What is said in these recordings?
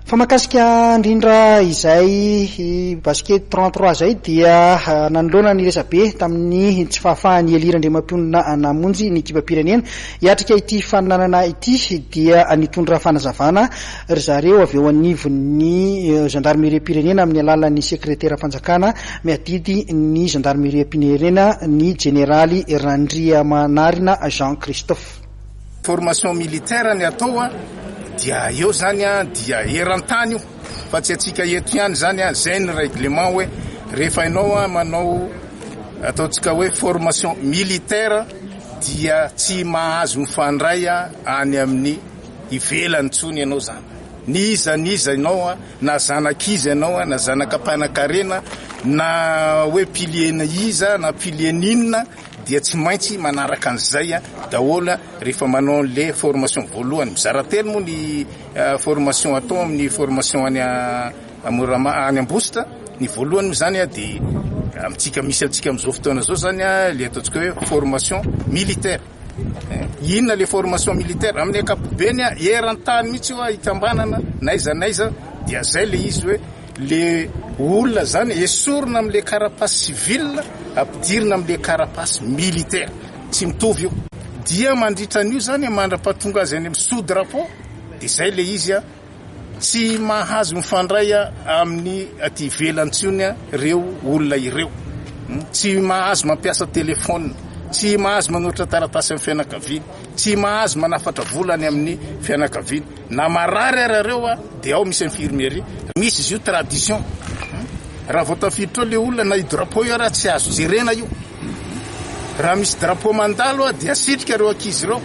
Fa mahakasika indrindra izay basket 33 izay dia nanoloana ny resabe tamin'ny tsy fahafahan'i Elia Randriamampionona namonjy ny ekipam-pirenena hiatrika ity faninanana ity dia nitondra fanazavana ry zareo avy eo anivon'ny zandarimeriam-pirenena amin'ny alalan'ny sekreteram-panjakana miadidy ny zandarimeriam-pirenena ny jeneraly Randriamanarina Jean Christophe. Formation militaire ny atao a, dia eo zany a, dia eran-tany io fa tsy antsika eto ihany zany a, zay ny règlement hoe rehefa ianao a manao ataontsika hoe formation militaire dia tsy mahazo mifandray a any amin'ny ivelany intsony ianao zany, n'iza n'iza ianao a, na zanak'iza ianao a, na zanaka mpanakarena na hoe pilier-na iza na pilier-n'inona. dia tsy maintsy manaraka an'izay daholo rehefa manao an'le formation voalohany. Mizara telo moa ny formation atao amin'ny formation any Morama any Ambositra. Ny voalohany moa zany dia amintsika misy antsika amin'izao fotoana izao zany le ataontsika hoe formation militaire. Inona le formation militaire? Amin'ny ankapobeny eran-tany mihitsy io ikambanana n'aiza n'aiza dia zay le izy hoe Le olona zany esorina amle carapace civil ampidirina amle carapace militaire, tsy mitovy io. Dia mandritra an'io zany mandrapahatonga azy any amin'ny sous drapeau de zay le izy a, tsy mahazo mifandray amin'ny aty ivelany intsony reo olona ireo, tsy mahazo mampiasa telephone, tsy mahazo manoratra taratasy amin'ny fianakaviany, tsy mahazo manafatra vola any amin'ny fianakaviany. Na marary ara reo a de ao misy infirmerie, misy izy io tradition, raha vao tafiditra ao le olona na io drapeau io ara tsy azo jerena io, raha misy drapeau mandalo a de asitrika reo ankizy reo,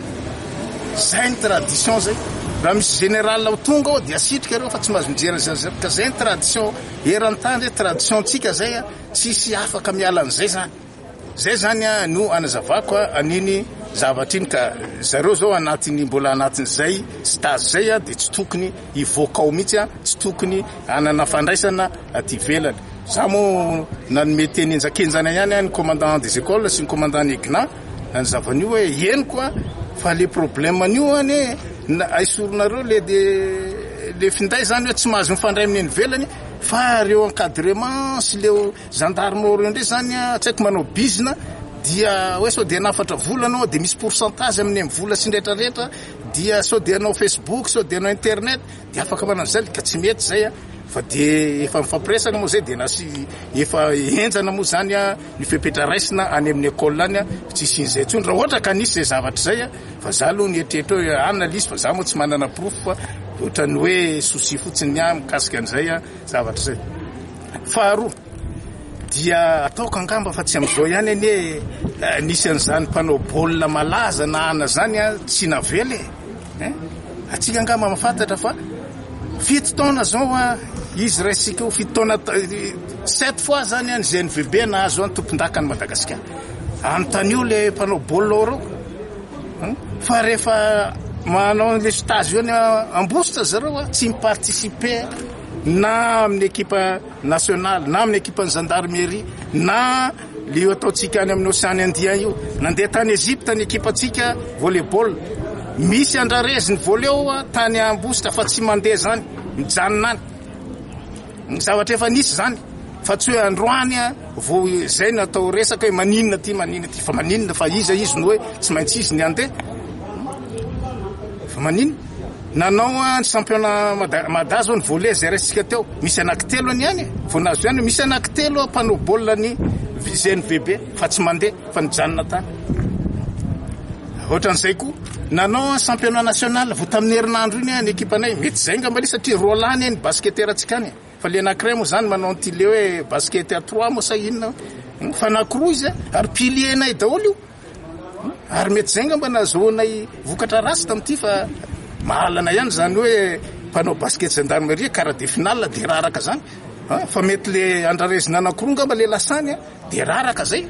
zay ny tradition zay, raha misy général ho tonga ao de asitrika reo fa tsy mahazo mijery an'izany zany, ka zay ny tradition eran-tany zay, tradition ntsika zay a, tsisy afaka miala an'izay zany. Zay zany no anazavako an'iny zavatra iny ka zareo zao anatin'ny mbola anatin'izay stage zay dia tsy tokony hivoaka ao mihitsy, tsy tokony hanana fandraisana aty ivelany. Za moa nanome teny henjakenjana ihany ny commandant des écoles sy ny commandant ny EGNA nanazava an'io hoe henoko fa le problème an'io anie aisorinareo le le finday zany hoe tsy mahazo mifandray amin'ny any ivelany fa reo encadrement sy leo Gendarme reo ndray zany a, tsy haiko manao bizina dia hoe sao dia hanafatra vola anao dia misy pourcentage amin'ny am vola sy ny rehetra rehetra dia sao dia hanao facebook sao dia hanao internet dia afaka manao an'izay ka tsy mety zay a fa dia efa mifampiresaka moa zay dia nasi efa henjana moa zany a ny fepetra raisina any amin'ny école any a tsy hisian'izay intsony raha ohatra ka nisy zay zavatra zay a fa za aloha nieritreritra hoe anona le izy fa za moa tsy manana porofo fa ohatran'ny hoe souci fotsiny ny ahy mikasika an'izay a zavatra zay. Faharoa, dia ataoko angamba fa tsy amin'izao ihany anie nisy an'izany mpanao baolina malaza na ana izany tsy navela e. Antsika angamba mahafantatra fa fito taona izao izy raisika io, fito taona, sept fois izany ny GNVB nahazo ny tompondakan'i Madagasikara. Anontanio ilay mpanao baolina ao ireo. Fa rehefa manao an'ilay stage io any Ambositra zareo tsy mi-participer. na amin'ny ekipa nasionaly na amin'ny ekipan'ny gendarmerie na le io ataontsika any amin'ny Ocean Indien io. Nandeha tany Egypte ny ekipantsika volley-ball. Misy andrarezy ny volley ao tany Ambositra fa tsy mandeha zany, mijanona any. Ny zavatra efa nisy zany fa tsy hoe androany vao zay no atao resaka hoe maninona ty maninona ty fa maninona fa iza izy no hoe tsy maintsy izy ny andeha fa maninona. Nanao ny championnat Mada zao ny volley izay raisintsika teo. Misy anaky telo any ihany e. Vao nahazo ihany misy anaky telo mpanao baolina ny GNVB fa tsy mandeha fa nijanona tany. Ohatran'izay koa nanao championnat national vao tamin'ny herinandro iny ny ekipanay. Mety izay angamba ilay satria roa lahy anie ny basketteur antsika any e. Fa le anakiray moa zany manao an'ity le hoe basket à trois moa sa inona fa anakiroa izy ary pilier-nay daholo io. Ary mety izay angamba nahazoanay vokatra ratsy tamin'ity fa mahalana ihany izany hoe mpanao basket gendarmerie quart de finale dia raraka izany fa mety le andrarezina anankiroa angamba le lasany dia raraka izay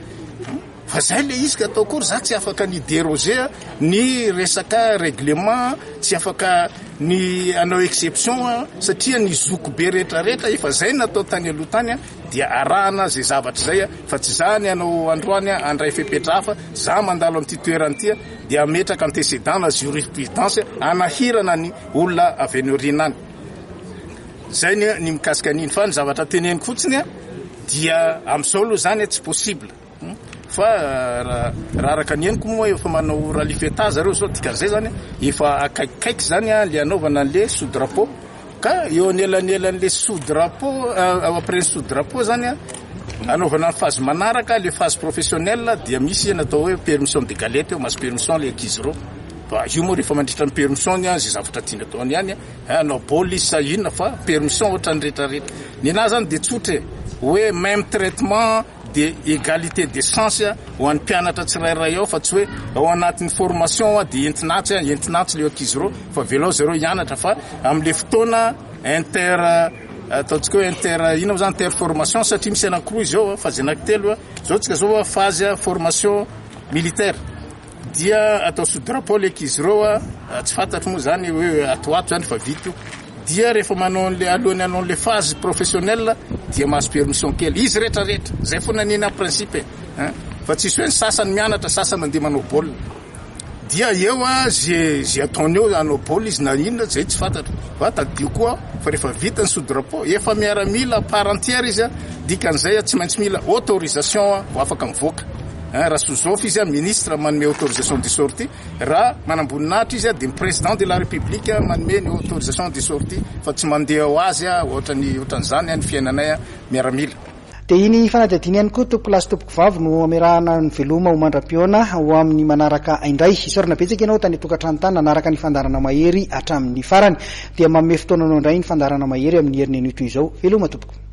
fa zay le izy ka atao akory za tsy afaka ny déroger ny resaka règlement tsy afaka ny hanao exception satria ny zoky be rehetra rehetra efa zay natao tany aloha tany dia arahana zay zavatra zay fa tsy za ny hanao androany handray fepetra hafa, za mandalo amin'ity toerana ity dia hametraka antécédent na jurisprudence hanahirana ny olona avy any aoriana any. Zay ny ny mikasika an'iny fa ny zavatra teneniko fotsiny a dia amin'izao aloha zany tsy possible fa raha araka ny henoko moa efa manao rallye feta zareo zao, dikan'izay zany efa akaikikaiky zany a le anaovana an'le sous drapeau, ka eo anelanelan'le sous drapeau, après ny sous drapeau zany a anaovana ny phase manaraka, le phase professionnelle, dia misy natao hoe permission de galette eo, mahazo permission le ankizy ireo. Fa io moa rehefa mandritra ny permission ny a zay zavatra tiany ataony ihany, hanao baolina izy sa inona, fa permission ohatran'ny rehetrarehetra. Ny anahy zany de tsotra e, hoe même traitement de égalité de chance ho an'ny mpianatra tsirairay ao, fa tsy hoe ao anatin'ny formation a de entina atsy a entina atsy le ankizy ireo, fa avelao zareo hianatra, fa amin'le fotoana inter, ataontsika hoe inter inona moa zany, interformation, satria misy anankiroa izy eo, phase anankitelo a zao tsika zao, phase formation militaire dia atao sous drapeau le ankizy ireo a, tsy fantatro moa zany hoe ato ato zany fa vita io, dia rehefa manao an'le alohan'ny hanao an'le phase professionnelle dia mahazo permission kely izy rehetrarehetra. Zay foana nina principe e, fa tsisy hoe ny sasany mianatra, sasany mandeha manao baolina, dia eo a ze ze ataony eo, hanao baolina izy na inona, zay tsy fantatro. Fa tadidio koa fa rehefa vita ny sous drapeau efa miaramila part entière izy a, dikan'izay a tsy maintsy mila autorisation a vao afaka mivoaka. Raha sous-off izy a, ministre manome autorisation de sortie, raha manamboninahitra izy a dia ny président de la république manome ny autorisation de sortie, fa tsy mandeha ho azy a ohatrany ohatran'izany a ny fiainanay a miaramila. Dia iny fanadihadiana ihany koa, tompoko lahy sy tompoko vavy, no amerahana ny veloma ho mandra-pihaona ho amin'ny manaraka indray. Isaorana betsaka ianao tany an-tokantrano tany nanaraka ny fandaharana Mahery hatramin'ny farany. Dia manome fotoana anao indray ny fandaharana Mahery amin'ny heriny anio toy izao. Veloma tompoko.